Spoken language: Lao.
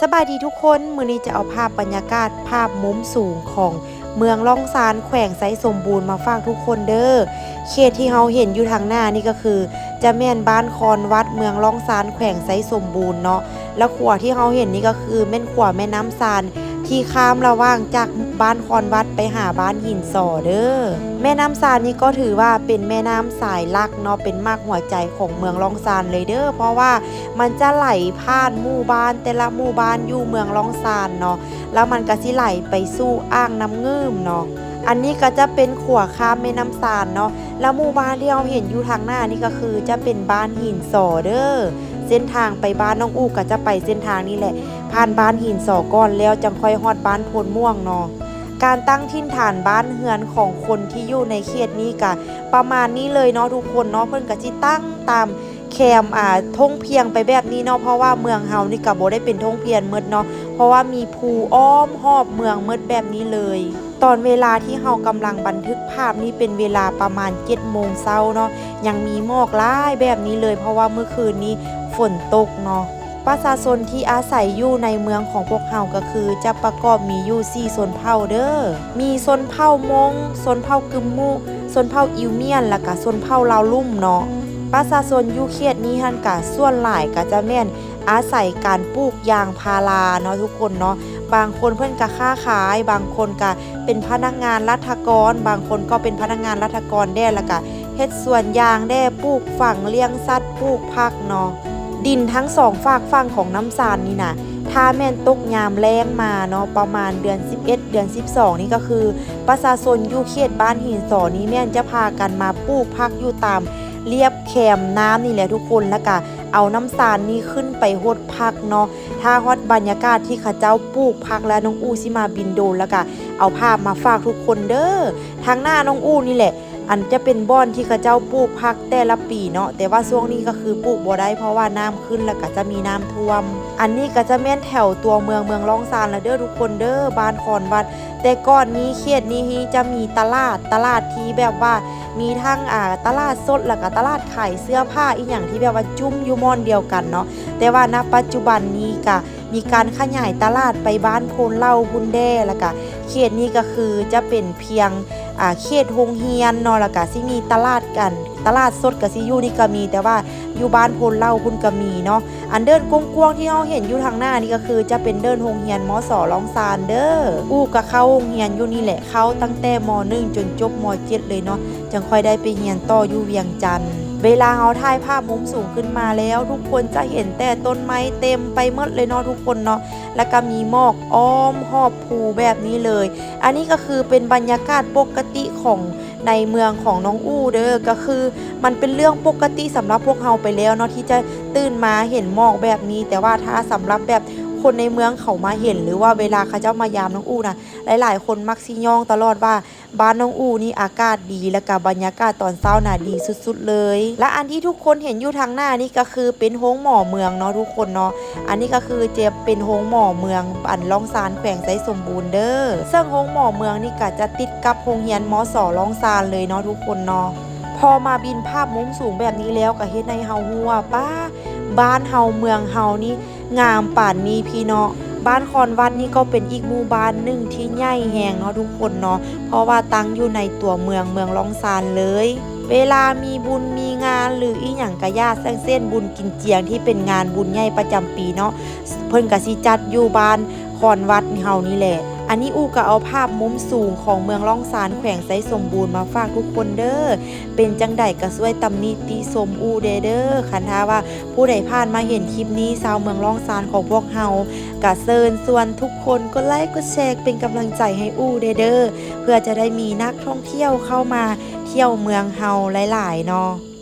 ສະບາຍດີທຸກຄົນ, ມື້ນີ້ຈະເອົາພາບບັນຍາກາດ ພາບມຸມສູງຂອງເມືອງລ້ອງຊານ ແຂວງໄຊສົມບູນ ມາຝາກທຸກຄົນເດີ້. ເຂດທີ່ເຮົາເຫັນຢູ່ທາງໜ້ານີ້ກໍຄື ຈະແມ່ນບ້ານຄອນວັດ ເມືອງລ້ອງຊານ ແຂວງໄຊສົມບູນເນາະ. ແລະ ຂົວທີ່ເຮົາເຫັນນີ້ກໍຄືແມ່ນຂົວແມ່ນ້ຳຊານ ທີ່ຂ້າມລະຫວ່າງຈາກບ້ານຄອນວັດໄປຫາບ້ານຫີນສໍເດີ້. ແມ່ນ້ຳຊານນີ້ກໍຖືວ່າເປັນແມ່ນ້ຳສາຍຫຼັກເນາະ, ເປັນໝາກຫົວໃຈຂອງເມືອງລ້ອງຊານເລີຍເດີ້ ເພາະວ່າມັນຈະໄຫຼຜ່ານໝູ່ບ້ານ ແຕ່ລະໝູ່ບ້ານຢູ່ເມືອງລ້ອງຊານເນາະ, ແລ້ວມັນກໍຊິໄຫຼໄປສູ່ອ່າງນ້ຳງື່ມເນາະ. ອັນນີ້ກໍຈະເປັນຂົວຂ້າມແມ່ນ້ຳຊານເນາະ, ແລ້ວໝູ່ບ້ານທີ່ເຮົາເຫັນຢູ່ທາງໜ້ານີ້ກໍຄືຈະເປັນບ້ານຫີນສໍເດີ້. ເສັ້ນທາງໄປບ້ານນ້ອງອູ້ກໍຈະໄປເສັ້ນທາງນີ້ແຫຼະ, ຜ່ານບ້ານຫີນສໍກ່ອນ ແລ້ວຈັ່ງຄ່ອຍຮອດບ້ານໂພນມ່ວງເນາະ. ການຕັ້ງຖິ່ນຖານບ້ານເຮືອນຂອງຄົນທີ່ຢູ່ໃນເຂດນີ້ກະປະມານນີ້ເລີຍເນາະທຸກຄົນເນາະ, ເພິ່ນກະຊິຕັ້ງຕາມແຄມ ອ່າ ທົ່ງພຽງໄປແບບນີ້ເນາະ, ເພາະວ່າເມືອງເຮົານີ້ກະບໍ່ໄດ້ເປັນທົ່ງພຽງໝົດເນາະ, ເພາະວ່າມີພູອ້ອມຮອບເມືອງໝົດແບບນີ້ເລີຍ. ຕອນເວລາທີ່ເຮົາກຳລັງບັນທຶກພາບນີ້ເປັນເວລາປະມານເຈັດໂມງເຊົ້າເນາະ, ຍັງມີໝອກຫຼາຍແບບນີ້ເລີຍ ເພາະວ່າມື້ຄືນນີ້ຝົນຕົກເນາະ. ປະຊາຊົນທີ່ອາໄສຢູ່ໃນເມືອງຂອງພວກເຮົາກໍຄືຈະປະກອບມີຢູ່ສີ່ຊົນເຜົ່າເດີ້. ມີຊົນເຜົ່າມົ້ງ, ຊົນເຜົ່າກຶມມຸ, ຊົນເຜົ່າອິວມຽນ ແລ້ວກະຊົນເຜົ່າລາວລຸ່ມເນາະ. ປະຊາຊົນຢູ່ເຂດນີ້ຫັ້ນກະສ່ວນຫຼາຍກະຈະແມ່ນອາໄສການປູກຢາງພາລາເນາະທຸກຄົນເນາະ. ບາງຄົນເພິ່ນກະຄ້າຂາຍ, ບາງຄົນກະເປັນພະນັກງານລັດຖະກອນ, ບາງຄົນກໍເປັນພະນັກງານລັດຖະກອນແດ່ ແລ້ວກະ ເຮັດສວນຢາງແດ່, ປູກຝັງ, ລ້ຽງສັດ, ປູກຜັກເນາະ. ດິນທັງສອງຟາກຝັ່ງຂອງນ້ຳຊານນີ້ນະ ຖ້າແມ່ນຕົກຍາມແລ້ງມາເນາະ, ປະມານເດືອນສິບເອັດ ເດືອນສິບສອງນີ້ ກໍຄືປະຊາຊົນຢູ່ເຂດບ້ານຫີນສໍນີ້ແມ່ນຈະພາກັນມາປູກຜັກຢູ່ຕາມລຽບແຄມນ້ຳນີ້ແຫຼະທຸກຄົນ, ແລ້ວກະເອົານ້ຳຊານນີ້ຂຶ້ນໄປຫົດຜັກເນາະ. ຖ້າຮອດບັນຍາກາດທີ່ເຂົາເຈົ້າປູກຜັກແລ້ວ ນ້ອງອູ້ຊິມາບິນໂດຣນ ແລ້ວກະເອົາພາບມາຝາກທຸກຄົນເດີ້. ທາງໜ້ານ້ອງອູ້ນີ້ແຫຼະ ອັນຈະເປັນບ່ອນທີ່ເຂົາເຈົ້າປູກຜັກແຕ່ລະປີເນາະ, ແຕ່ວ່າຊ່ວງນີ້ກໍຄືປູກບໍ່ໄດ້ ເພາະວ່ານ້ຳຂຶ້ນ ແລ້ວກໍຈະມີນ້ຳຖ້ວມ. ອັນນີ້ກໍຈະແມ່ນແຖວຕົວເມືອງ ເມືອງລ້ອງຊານລະເດີ້ທຸກຄົນເດີ້, ບ້ານຄອນວັດ. ແຕ່ກ່ອນນີ້ເຂດນີ້ຈະມີຕະຫຼາດ, ຕະຫຼາດທີ່ແບບວ່າມີທັງ ອ່າ ຕະຫຼາດສົດ ແລ້ວກໍຕະຫຼາດຂາຍເສື້ອຜ້າອີ່ຫຍັງທີ່ແບບວ່າຈຸ້ມຢູ່ບ່ອນດຽວກັນເນາະ, ແຕ່ວ່ານະປັດຈຸບັນນີ້ກະ ມີການຂະຫຍາຍຕະຫຼາດໄປບ້ານໂພນເຫຼົ່າພຸ້ນແດ່, ແລ້ວກະເຂດນີ້ກໍຄືຈະເປັນພຽງ ອ່າ ເຂດໂຮງຮຽນເນາະ, ແລ້ວກະຊິມີຕະຫຼາດກັນ, ຕະຫຼາດສົດກະຊິຢູ່ນີ້ກະມີ, ແຕ່ວ່າຢູ່ບ້ານໂພນເຫຼົ່າພຸ້ນກະມີເນາະ. ອັນເດີ່ນກວ້າງໆທີ່ເຮົາເຫັນຢູ່ທາງໜ້ານີ້ກໍຄືຈະເປັນເດີ່ນໂຮງຮຽນ ມສ ລ້ອງຊານເດີ້. ອູ້ກະເຂົ້າໂຮງຮຽນຢູ່ນີ້ແຫຼະ, ເຂົ້າຕັ້ງແຕ່ ມ.ໜຶ່ງ ຈົນຈົບ ມ.ເຈັດ ເລີຍເນາະ. ຈັ່ງຄ່ອຍໄດ້ໄປຮຽນຕໍ່ຢູ່ວຽງຈັນ. ເວລາເຮົາຖ່າຍພາບມຸມສູງຂຶ້ນມາແລ້ວ ທຸກຄົນຈະເຫັນແຕ່ຕົ້ນໄມ້ເຕັມໄປໝົດເລີຍເນາະທຸກຄົນເນາະ, ແລ້ວກໍມີໝອກອ້ອມຮອບພູແບບນີ້ເລີຍ. ອັນນີ້ກໍຄືເປັນບັນຍາກາດປົກກະຕິຂອງໃນເມືອງຂອງນ້ອງອູ້ເດີ້, ກໍຄືມັນເປັນເລື່ອງປົກກະຕິສຳລັບພວກເຮົາໄປແລ້ວເນາະ ທີ່ຈະຕື່ນມາເຫັນໝອກແບບນີ້, ແຕ່ວ່າຖ້າສຳລັບແບບຄົນໃນເມືອງເຂົາມາເຫັນ ຫຼືວ່າເວລາເຂົາເຈົ້າມາຢາມນ້ອງອູ້ນະ ຫຼາຍໆຄົນມັກຊິຍ້ອງຕະຫຼອດວ່າ ບ້ານນ້ອງອູ້ນີ້ອາກາດດີ ແລ້ວກະບັນຍາກາດຕອນເຊົ້ານະດີສຸດໆເລີຍ. ແລະ ອັນທີ່ທຸກຄົນເຫັນຢູ່ທາງໜ້ານີ້ກໍຄືເປັນໂຮງໝໍເມືອງເນາະທຸກຄົນເນາະ. ອັນນີ້ກໍຄືຈະເປັນໂຮງໝໍເມືອງ ອັນ ລ້ອງຊານ ແຂວງໄຊສົມບູນເດີ້. ເຊິ່ງໂຮງໝໍເມືອງນີ້ກໍຈະຕິດກັບໂຮງຮຽນ ມສ ລ້ອງຊານເລີຍເນາະທຸກຄົນເນາະ. ພໍມາບິນພາບມຸມສູງແບບນີ້ແລ້ວ ກໍເຮັດໃຫ້ເຮົາຮູ້ວ່າ ປ້າ ບ້ານເຮົາ ເມືອງເຮົານີ້ ງາມປານນີ້ພີ້ເນາະ. ບ້ານຄອນວັດນີ້ກໍເປັນອີກໝູ່ບ້ານໜຶ່ງທີ່ໃຫຍ່ແຮງເນາະທຸກຄົນເນາະ, ເພາະວ່າຕັ້ງຢູ່ໃນຕົວເມືອງ ເມືອງລ້ອງຊານເລີຍ. ເວລາມີບຸນມີງານ ຫຼື ອີ່ຫຍັງກະຢ່າ ຢ່າງເຊັ່ນ ບຸນກິນຈຽງ ທີ່ເປັນງານບຸນໃຫຍ່ປະຈຳປີເນາະ, ເພິ່ນກະຊິຈັດຢູ່ບ້ານຄອນວັດເຮົານີ້ແຫຼະ. ອັນນີ້ອູ້ກະເອົາພາບມຸມສູງຂອງເມືອງລ້ອງຊານ ແຂວງໄຊສົມບູນ ມາຝາກທຸກຄົນເດີ້. ເປັນຈັ່ງໃດກໍຊ່ວຍຕຳໜິຕິຊົມອູ້ແດ່ເດີ້. ຄັນຖ້າວ່າຜູ້ໃດຜ່ານມາເຫັນຄລິບນີ້ ຊາວເມືອງລ້ອງຊານຂອງພວກເຮົາ ກໍເຊີນຊວນທຸກຄົນກົດໄລກົດແຊເປັນກຳລັງໃຈໃຫ້ອູ້ແດ່ເດີ້ ເພື່ອຈະໄດ້ມີນັກທ່ອງທ່ຽວເຂົ້າມາທ່ຽວເມືອງເຮົາຫຼາຍໆເນາະ.